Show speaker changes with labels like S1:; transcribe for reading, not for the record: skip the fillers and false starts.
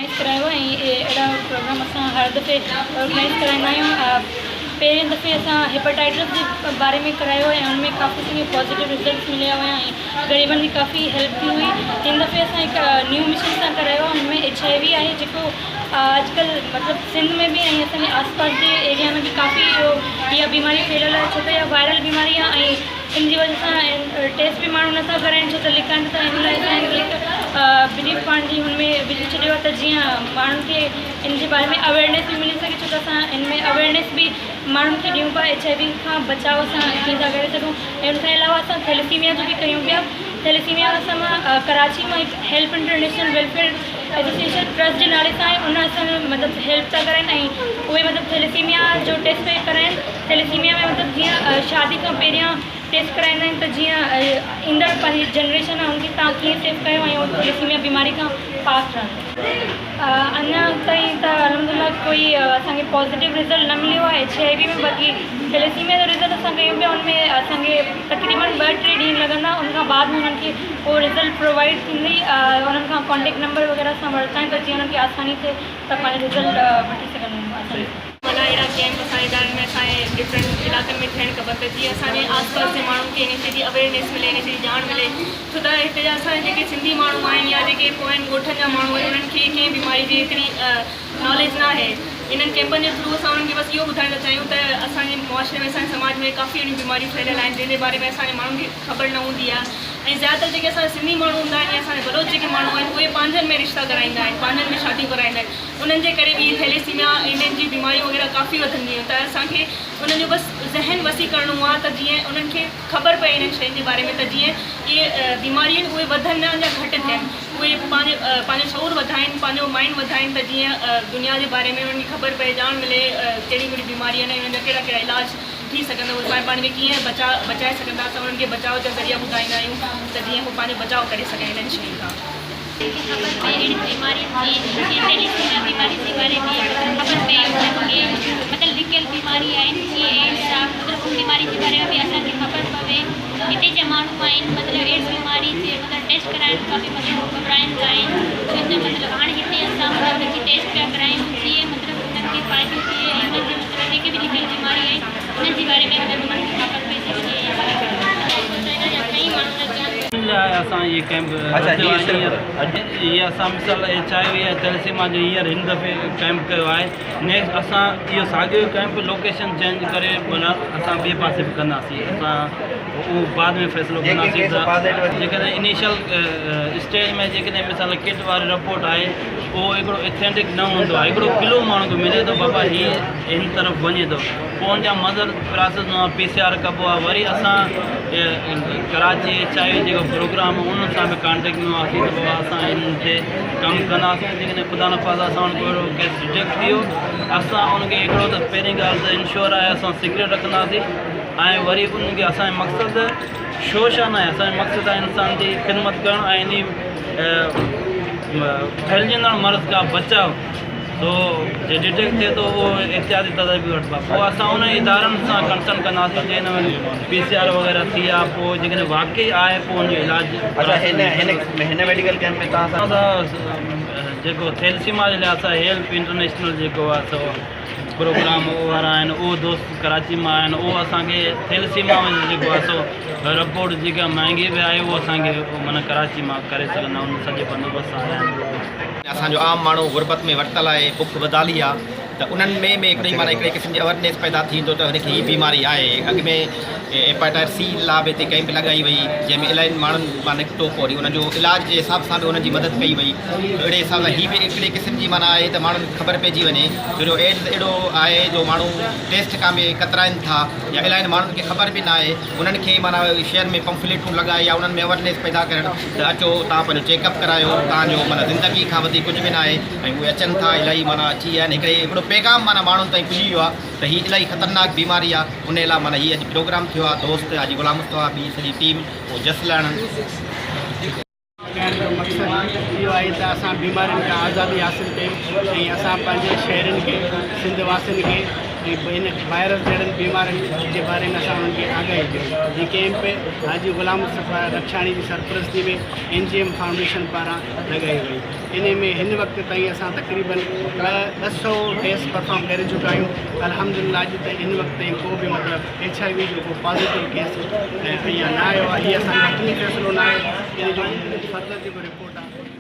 S1: Organise ڪرايو آهي ۽ اهڙا پروگرام اسان هر دفعي آرگنائيز ڪرائيندا آهيون. پهرين دفعي اسان هيپاٽائٽس جي باري ۾ ڪرايو ۽ ان ۾ ڪافي ساري پازيٽو رزلٽس مليا هيا ۽ غريبن جي ڪافي هيلپ ٿي هئي. هن دفعي اسان هڪ نيو مشن سان ڪرايو آهي ان ۾ ايڇ I V آهي جيڪو اڄڪلهه مطلب سنڌ ۾ به ۽ اسان جي آس پاس جي ايريا ۾ به ڪافي اهو اها بيماري ڦهليل آهي ڇو ته اها وائرل بيماري آهي ۽ ان جي وجه سان ٽيسٽ به ماڻهو نٿا ڪرائين ڇو ته لڪائن ٿا ان لاء اسان هڪ بريف پنهنجي هن ۾ وجهي ڇڏيو آهي ته جيئن ماڻهن کي ان جي باري ۾ اويئرنيس به ملي سگهي ڇو ته اسان ان ۾ اويئرنيس به ماڻهن کي ڏيون پيا ايڇ I V کان بچاء اسان ڪيئن ٿا ڪري سگهون ۽ ان کان علاوه اسان ٿيليسيميا جو به ڪيون پيا ٿيليسيميا اسان مان ڪراچي مان هڪ help international welfare association trust جي نالي سان آهي ان اسان جو مطلب هيلپ ٿا ڪرائين ۽ اهي مطلب ٿيليسيميا جو ٽيسٽ پيا ڪرائين ٿيليسيميا ۾ مطلب جيئن شادي کان پهريان ٽيسٽ ڪرائيندا آهن ته جيئن ايندڙ پنهنجي جنريشن آهي ان کي توهان ڪيئن سيف ڪيو ۽ ٿيليسيميا بيماري کان پاڪ رهن. اڃا تائين ته الحمد لله ڪوئي اسان کي پازيٽو رزلٽ نه مليو آهي ايڇ I V ۾ باقي ٿيليسيميا جو رزلٽ اسان ڪيون پيا ان ۾ اسان کي تقريبن ٻه ٽي ڏينهن لڳندا ان کان بعد ۾ انهن کي اهو رزلٽ پرووائيڊ ٿيندي انهن کان ڪانٽيڪٽ نمبر وغيره اسان ورتا آهن ته جيئن انهن کي آساني ٿئي ته پنهنجو رزلٽ وٺي سگهن آساني سان.
S2: معنيٰ اهڙا ڪئمپ اسان جي ادارن ۾ اسان جي ڊفرنٽ علائقن ۾ ٿيڻ کپن ته جيئن اسان جي آس پاس جي ماڻهن کي ان شيء جي اويئرنيس ملي ان شيء جي ڄاڻ ملي ڇو ته هتي جا اسان جا جيڪي سنڌي ماڻهو آهن يا جيڪي پوين ڳوٺن جا ماڻهو آهن انهن کي ڪنهن بيماري جي ايتري ناليج نه آهي انهن ڪئمپن جي ٿرو اسان انهن کي بس اهو ٻڌائڻ ٿا چاهيون ته اسان جي معاشري ۾ اسان جي سماج ۾ ڪافي اهڙيون بيماريون ڦهليل آهن جنهن جي باري ۾ اسان جي ماڻهن کي خبر نه هوندي آهي ۽ زياده تر جيڪي اسان جا سنڌي ماڻهو هوندا آهن يا اسان جا بلوچ جيڪي ماڻهو آهن اهي پنهنجن ۾ رشتا ڪرائيندا آهن پنهنجن ۾ شاديون ڪرائيندا آهن انهن جي ڪري به ٿيليسيميا انهن جي بيماريون وغيره ڪافي وڌنديون آهن ته اسان کي انهن جو بس ذهن وسيع ڪرڻو آهي ته جيئن انهن کي خبر پئي انهن شين جي باري ۾ ته جيئن اهي بيماريون آهن اهي وڌن نه يا گهٽ ٿين اهي پنهنجي پنهنجو شعور وڌائين پنهنجو مائنڊ وڌائين ته جيئن دنيا جي باري ۾ انهن کي خبر پئي ڄاڻ ملي ڪهڙيون ڪهڙيون بيماريون آهن ۽ انهن جا ڪهڙا ڪهڙا علاج ٿي سگهندو اهي پاڻ پاڻ کي ڪيئن بچاء بچائي سگهندا اسان انهن کي بچاء جا ذريعا ٻڌائيندا آهيون ته جيئن هو پنهنجو بچاء ڪري سگهن انهن شين کان.
S3: کي خبر پئي اهڙين بيمارين جي جيئن ٿيليسيميا بيماري جي باري ۾ مطلب خبر پئي انهن کي مطلب لڪيل بيماري آهن جيئن ايڊز آهي مطلب ان بيماري جي باري ۾ به اسان کي خبر پوي هتي جا ماڻهو آهن مطلب ايڊز بيماري جي مطلب ٽيسٽ ڪرائڻ کان به مطلب هو گهٻرائيندا آهن ڇو ته مطلب هاڻي هتي اسان مطلب اچي ٽيسٽ پيا ڪرايون جيئن مطلب انهن کي فائدو ٿئي ۽ انهن جي مطلب جيڪي به لڪيل بيماري آهن انهن جي باري ۾ مطلب انهن کي خبر پئجي وڃي ۽
S4: ان لاء اسان اهي ڪئمپ رٿيو آهي هينئر اهي اسان مثال ايڇ I V ۽ thalassemia جو هينئر هن دفعي ڪئمپ ڪيو آهي نيڪسٽ اسان اهو ساڳيو ڪئمپ لوڪيشن چينج ڪري معنيٰ اسان ٻئي پاسي به ڪنداسين اسان اهو بعد ۾ فيصلو ڪنداسين ته جيڪڏهن انيشل اسٽيج ۾ جيڪڏهن مثال ڪٽ واري رپورٽ آهي اهو هڪڙو اٿينٽڪ نه هوندو آهي هڪڙو ڪلو ماڻهو کي ملي ٿو بابا هي هن طرف وڃي ٿو پوء ان جا مزر پراسس هوندو آهي پي سي آر ڪبو آهي وري اسان ڪراچي ايڇ I وي جيڪو پروگرام آهي ان سان به ڪانٽيڪٽ ۾ هئاسين ته بابا اسان هن تي ڪم ڪنداسين جيڪڏهن خدا نخواسته اسان وٽ ڪو اهڙو ڪيس رجيڪٽ ٿي ويو اسان ان کي هڪڙو ته پهرين ڳالهه ته انشور آهي اسان سيڪريٽ رکنداسين ۽ وري ان کي اسانجو مقصد شو شا نه آهي اسانجو مقصد آهي انسان جي خدمت ڪرڻ ۽ انهي ڦهلجندڙ مرض کان بچاء سو جي ڊٽيڪٽ ٿئي ٿو اهو احتياطي تدابير وٺبا پوء اسان ان ادارن سان ڪنسلٽ ڪنداسين جي هن ۾ پي سي آر وغيره ٿي آ پوء جيڪڏهن واقعي آهي پوء ان جو علاج
S5: اچا هن هن هن ميڊيڪل ڪيمپ ۾ توهان
S4: سان جيڪو ٿيلسيما جي لاء اسان هيلپ انٽرنيشنل جيڪو آ سو پروگرام وارا آهن اهو دوست ڪراچي مان آهن اهو اسانکي ٿيلسيما ۾ جيڪو آ سو رپورٽ جيڪا مهانگي به آهي اهو اسانکي معنيٰ ڪراچي مان ڪري سگهندا ان سڄي بندوبست سان آيا آهن.
S5: اسان جو عام ماڻهو غربت ۾ ورتل آهي بک بدحالي آ ته انهن ۾ به هڪڙي معنيٰ هڪڙي قسم جي اويرنيس پيدا ٿيندو ته هن کي هي بيماري آهي اڳ ۾ هيپاٽائٽس سي لا به هتي ڪئمپ لڳائي وئي جنهن ۾ الاهين ماڻهن مان نڪتو پوء وري انهن جو علاج جي حساب سان به انهن جي مدد ڪئي وئي ته اهڙي حساب سان هي به هڪڙي قسم جي معنيٰ آهي ته ماڻهن کي خبر پئجي وڃي ڇو جو ايڊز اهڙو آهي جو ماڻهو ٽيسٽ کان به ڪترائن ٿا يا الاهين ماڻهن کي خبر به ناهي انهن کي معنيٰ شهر ۾ پمفليٽون لڳائي يا انهن ۾ اويرنيس پيدا ڪرڻ ته اچو توهان پنهنجو چيڪ اپ ڪرايو توهان جو معنيٰ زندگي کان وڌيڪ ڪجهه به ناهي ۽ اهي اچن ٿا الاهي معنيٰ اچي ويا آهن هڪڙي هڪڙو پيغام معنيٰ ماڻهن تائين پڄي ويو آهي ته هي الاهي خطرناڪ بيماري آهي ان لاء معنيٰ هي اڄ پروگرام ٿيو آهي دوست حاجي غلام مصطفيٰ ٻي سڄي ٽيم اهو جس لهڻن.
S6: ڪرڻ جو مقصد اهو آهي ته اسان بيمارين کان آزادي حاصل ڪيون ۽ اسان پنهنجي شهرين کي سنڌ واسين کي ۽ هن وائرس جهڙن بيمارين جي باري ۾ اسان انهن کي آگاهي ڏيون. هي ڪئمپ حاجي غلام مصطفيٰ رخشاڻي جي سرپرستي ۾ اين جي ايم فائونڊيشن پاران لڳائي وئي. انهي ۾ هن وقت تائين اسان تقريبن 200 ٽيسٽ پرفارم ڪري چڪا آهيون. الحمدلله اڄ تائين هن وقت تائين ڪو به مطلب ايڇ I V جو ڪو پازيٽو ڪيس اڃا نه آيو آهي. هي اسان جو حتمي فيصلو نه آهي ان جو فردر جيڪو رپورٽ آهي.